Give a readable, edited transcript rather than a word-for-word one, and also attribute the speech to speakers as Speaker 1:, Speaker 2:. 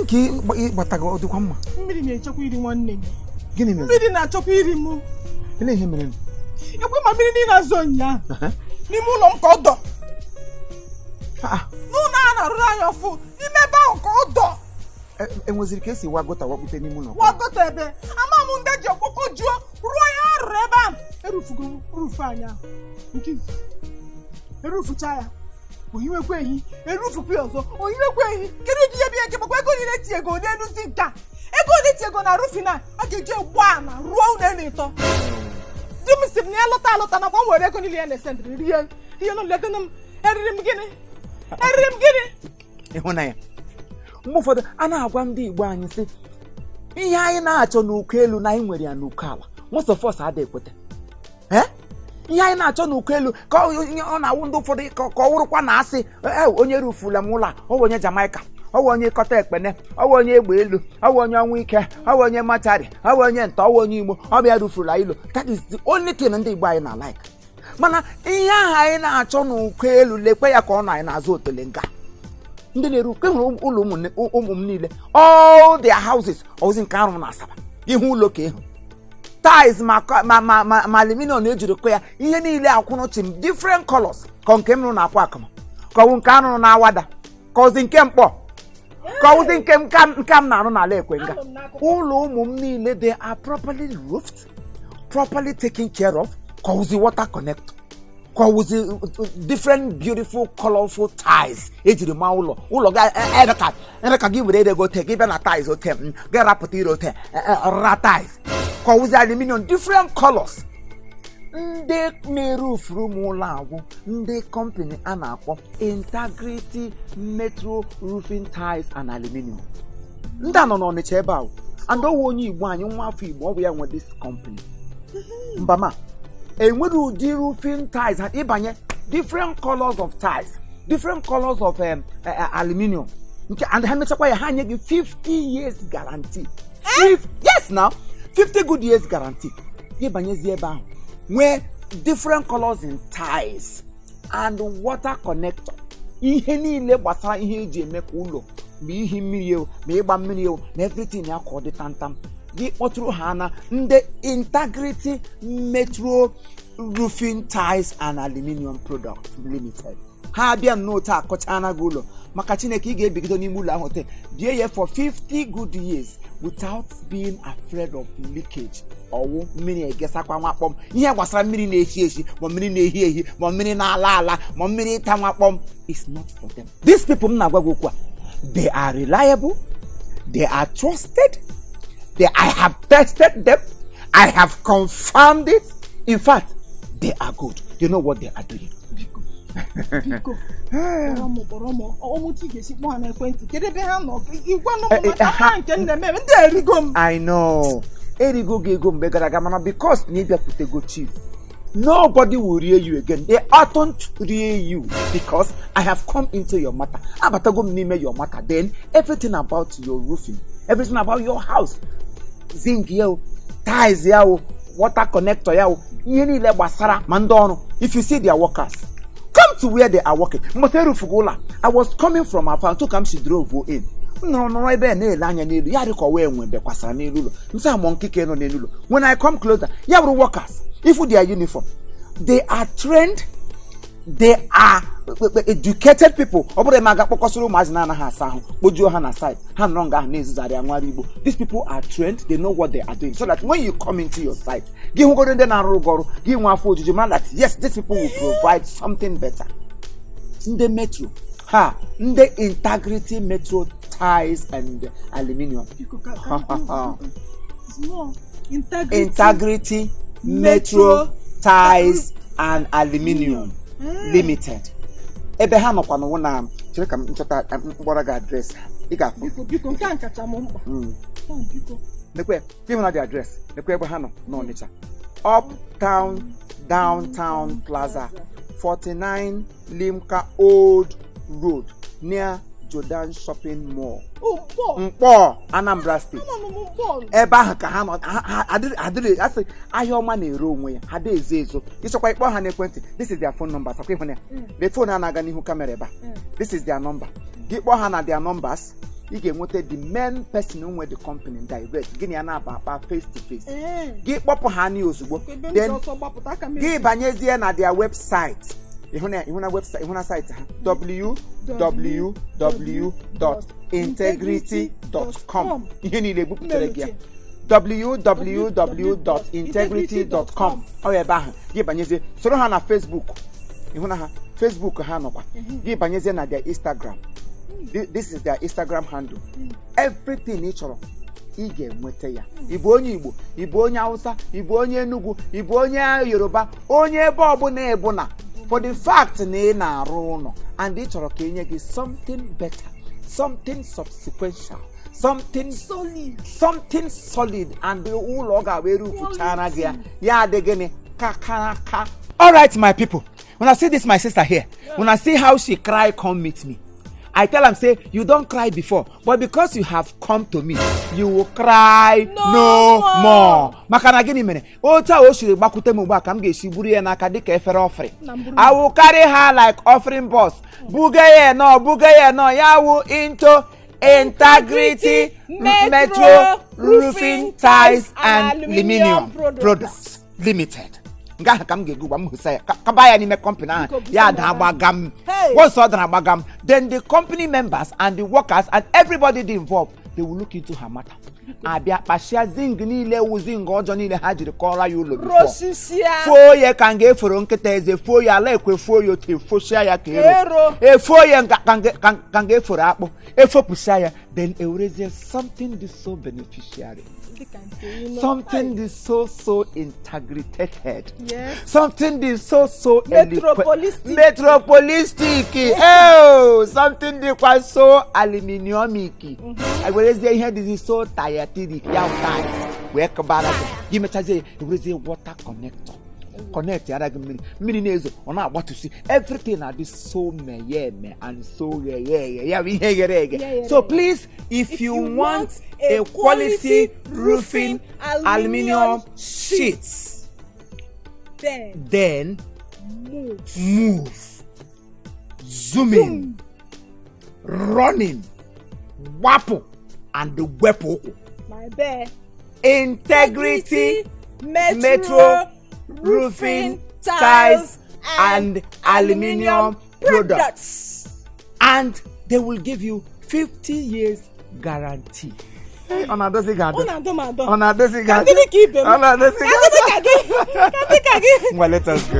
Speaker 1: Nke ịgbatago ọ dịkwa mma.
Speaker 2: Mmiri na-echekwa iri nwanne gị.
Speaker 1: Gịnị mere?
Speaker 2: Mmiri na-achọkwa iri m.
Speaker 1: Elee ihe mere?
Speaker 2: Ekwe ma mmiri niile azụ ụnyaahụ n'ime ụlọ m ka ọ dọ. N'ụlọ a na-arụrụ anyị ọfụ n'ime ebe ahụ ka ọ dọ.
Speaker 1: Enweziri ka esi wagota wakpute n'ime ụlọ?
Speaker 2: Wagota ebe ama m ndị ji ọkpọkọ juo ruo ya arụrụ ebe ahụ. Erufugo rufu anyị ahụ nke izizi, erufucha ya oyiwekwa ehi, erufukwa ya ọzọ oyiwekwa ehi. Kedu ụdị ihe bụ ya nke makwa ego niile ti ego n'eluzi nke a, ego ole ti ego na roofing a a ga-eji egbu ala ruo ụlọ elu ịtọ. Di m si m na ya lọta alọta nakwa m were ego niile ya na-esendịrị rie ihe nọ ego m. Eriri m gịnị? Eriri m gịnị?
Speaker 1: Ịhụnanya, mgbe ụfọdụ a na-agwa ndị Igbo anyị sị ihe anyị na-achọ n'uko elu na anyị nwere ya n'uko ala. Most of us adịghị ekweta. Ihe anyị na-achọ n'uko elu ka ọ na-awụ ndị ụfọdụ ka ọ wụrụkwa na asị onye rufula m ụlọ a, ọ wụ onye Jamaica, ọ wụ onye kọta ekpene, ọ wụ onye egbe elu, ọ wụ onye ọnwụ ike, ọ wụ onye machari, ọ wụ onye nta, ọ wụ onye Igbo, ọ bịa rufula ilo. That is the only thing ndị Igbo anyị na-like. Mana ihe ahụ anyị na-achọ n'uko elu, lekwe ya ka ọ nọ anyị n'azụ otelenga. Ndị na-eru ke hụrụ ụlọ ụmụ m niile, all their houses ọwụzi nke arụ na Asaba, ihu ụlọ ka ịhụ tiles ma ma ma ma ma aluminium ejiri kụ ya, ihe niile akwụrụ chim, different colors. Ka nke m rụrụ na akwa akama, ka ọwụ nke arụrụ na awada, ka ọzi nke mkpọ, ka ọwụzi nke nke m na-arụ n'ala Ekwenga. Ụlọ ụmụ m niile, they are properly roofed, properly taken care of. Ka ọwụzi water connector, ka ọwụzi different beautiful colorful tiles ejiri maa ụlọ. Ụlọ gị ebe ka gị were ere ote gị bịa na tiles ote gị rapụta ire ote ra tiles, ka ọwụzi aluminium different colors. Ndị na-erufuru m ụlọ agwụ ndị company a na-akpọ Integrity Metro Roofing Tiles and Aluminium. Ndị a nọ n'Ọnịcha ebe ahụ, and ọwụ onye Igbo anyị, nwa afọ Igbo, ọ bụ ya nwe this company. Mbama enwere ụdị roofing tiles ha ịbanye, different colors of tiles, different colors of aluminium nke, and ha mechakwa ya, ha nye gị 50 years guarantee. Yes, now 50 good years guarantee. Ịbanyezi ebe ahụ nwee different colors in tiles and water connector, ihe niile gbasara ihe eji eme ka ụlọ, ma ihi mmiri o, ma ịgba mmiri o, ma everything ya ka ọ dị tamtam. Gị kpọtụrụ ha na ndị Integrity Metro Roofing Tiles and Aluminium Products Limited. Ha abịa nnọọ otu akọchana gị ụlọ, maka Chineke, ị ga-ebigido n'ime ụlọ ahụ te bie ya for 50 good years without being afraid of leakage. Ọwụ mmiri egesakwa nwakpọm, ihe gbasara mmiri na-eshi eshi, ma mmiri na-ehi ehi, ma mmiri na-ala ala, ma mmiri ịta nwakpọm, is not for them. These people m na-agwa gị okwu a, they are reliable, they are trusted. I have tested them, I have confirmed it. In fact, they are good, they know what they are doing.
Speaker 2: Biko, biko, kpọrọ m, kpọrọ m ọmụtụ ị ga-esi kpọọ ha n'ekwentị. Kedu ebe ha nọ? Ịgwanụ m maka ha nke m na-eme ndị erigo m.
Speaker 1: I know erigo gị ego mgbe gara aga, mana because na ịbịakwutego chief, nobody will rear you again. They oughtn't rear you because I have come into your matter. Abatago m n'ime your matter. Then everything about your roofing, everything about your house, zinc ya o, tiles ya o, water connector ya o, ihe niile gbasara ma ndị ọrụ. If you see their workers, come to where they are working. Mgbe erufugo ụlọ, I was coming from afar ntụ ka m si drove in, m nọrọ nọrọ ebe a na-ele anya n'elu ya, dị ka ọwa enwe bekwasara n'elu ụlọ nsị amụ nkike nọ n'elu ụlọ. When I come closer, ya bụrụ workers. If their uniform, they are trained, they are educated people. Ọ bụrụ eme aga kpọkọsịrị ụmụazị na-anaghị asa ahụ, kpojuo ha na site, ha nọrọ nga ahụ na-ezuzarị anwara Igbo. These people are trained, they know what they are doing, so that when you come into your site, gị hụgoro ndị na-arụ gị ọrụ, gị nwee afọ ojuju, mara that yes, these people will provide something better. Ndị metro ha, ndị Integrity Metro Tiles and Aluminium.
Speaker 2: Biko, ka small Integrity.
Speaker 1: Integrity Metro Tiles and Aluminium Limited. Ebe ha nọkwa n'ụwa na chere ka m nchọta mkpọrọ gị address ha, ị ga-afụ.
Speaker 2: Biko, biko, nke a kacha m mkpa. Biko.
Speaker 1: Nekwe ịhụ na dị address, nekwe ebe ha nọ n'Ọnịcha, Uptown Downtown Plaza, 49 Limca Old Road, near Jordan Shopping Mall.
Speaker 2: Mkpọ.
Speaker 1: Mkpọ, Anambra State.
Speaker 2: Anọ m Mkpọ.
Speaker 1: Ebe ahụ ka ha nọ. Adịrị asị ahịa ọma na-ere onwe ya, ha dị ezo ezo. Ịchọkwa ịkpọ ha n'ekwentị, this is their phone number. Sakwa ịhụ ya, the phone a na-aga n'ihu camera ebe a. This is their number. Gị kpọọ ha na their numbers. Ị ga-enweta the main person nwe the company direct, gị na ya na-aba akpa face to face. Gị kpọpụ ha n'ihi ozugbo,
Speaker 2: Ebe m
Speaker 1: then
Speaker 2: ji ọsọ gbapụta aka m.
Speaker 1: gị banyezie na their website. Ịhụ na website, ịhụ na site ha, www.integrity.com. Ihe niile ebupụtara gị ya, www.integrity.com. Ọ ebe ahụ gị banyezie, soro ha na Facebook. Ịhụ na ha Facebook ha nọkwa. Gị banyezie na their Instagram. This is their Instagram handle. Everything ị chọrọ, ị ga-enweta ya. Ị bụ onye Igbo, ị bụ onye Hausa, ị bụ onye Enugu, ị bụ onye Yoruba, onye ebe ọbụla ịbụ, na for the fact na ị na-arụ ụlọ and ị chọrọ ka enye gị something better, something subsequential, something
Speaker 2: Solid.
Speaker 1: Something solid, and ụlọ ọ ga-abụ erufuchara gị ya, ya adị gịnị kakaraka. Alright, my people, una see this my sister here. Una see how she cry come meet me. I tell am say, you don cry before, but because you have come to me, you will cry
Speaker 2: no
Speaker 1: no
Speaker 2: more.
Speaker 1: More. Maka na gịnị mere otu a o siri gbakwute m ugbu a ka m ga-esi buru ya n'aka dịka efere offering?
Speaker 2: Na mburu.
Speaker 1: I will carry her like offering box, buga ya nọ, buga ya nọ ya wụ into Integrity Metro Roofing Tiles and Aluminium Products Limited. Nke ahụ ka m ga-egu gwa m hụsa ya kaba ya n'ime company ahụ.
Speaker 2: Biko, busa
Speaker 1: ya
Speaker 2: m
Speaker 1: daa
Speaker 2: aka.
Speaker 1: gbagam.
Speaker 2: Hey!
Speaker 1: Once ọ dara gbagam, then the company members and the workers and everybody dị involved, they will look into her matter, abịa kpashia zinc niile wụ zinc ọjọọ niile ha jiri kọrọ ya ụlọ before.
Speaker 2: Rosisia.
Speaker 1: Foo ya ka nga eforo nkịta eze, foo ya ala ekwe, foo ya otu efosia ya ka ero
Speaker 2: Ero.
Speaker 1: efuo ya ka nga eforo akpụ, efopụsia ya, then ewerezie something dị so beneficiary,
Speaker 2: Dịka nke ị nọ.
Speaker 1: something dị so so integrated,
Speaker 2: Yes.
Speaker 1: something dị so so
Speaker 2: Metropolistic.
Speaker 1: Metropolistic. Oh, something dịkwa so aluminiumic. Ewerezie ihe dịzi so tayatiric ya tiles wee kụbara gị. Gị mechazie ya, ewerezie water connector connect ara gị mmiri, mmiri na-ezo, ọ na-agbatusi everything na-adị so meye eme and so ghe eghe, ya bụ ihe ghere eghe.
Speaker 2: Ghere
Speaker 1: So
Speaker 2: eghe.
Speaker 1: please, if you want a quality roofing aluminium sheets,
Speaker 2: Then
Speaker 1: then
Speaker 2: move.
Speaker 1: Move, zoom in, running, wapụ and wepụ ụkwụ.
Speaker 2: My bear.
Speaker 1: Integrity Metro Roofing Tiles and Aluminium Products, and they will give you 50 years guarantee. Ọ na-adozi gị
Speaker 2: Ọ
Speaker 1: adọ.
Speaker 2: na-adọ m adọ.
Speaker 1: Ọ na-adozi gị
Speaker 2: Ka
Speaker 1: adọ.
Speaker 2: ndị dị ka ibe m.
Speaker 1: Ọ na-adozi
Speaker 2: Ka
Speaker 1: gị
Speaker 2: ndị dị ka gị. Ka ndị ka gị.
Speaker 1: Ngwa, let us go.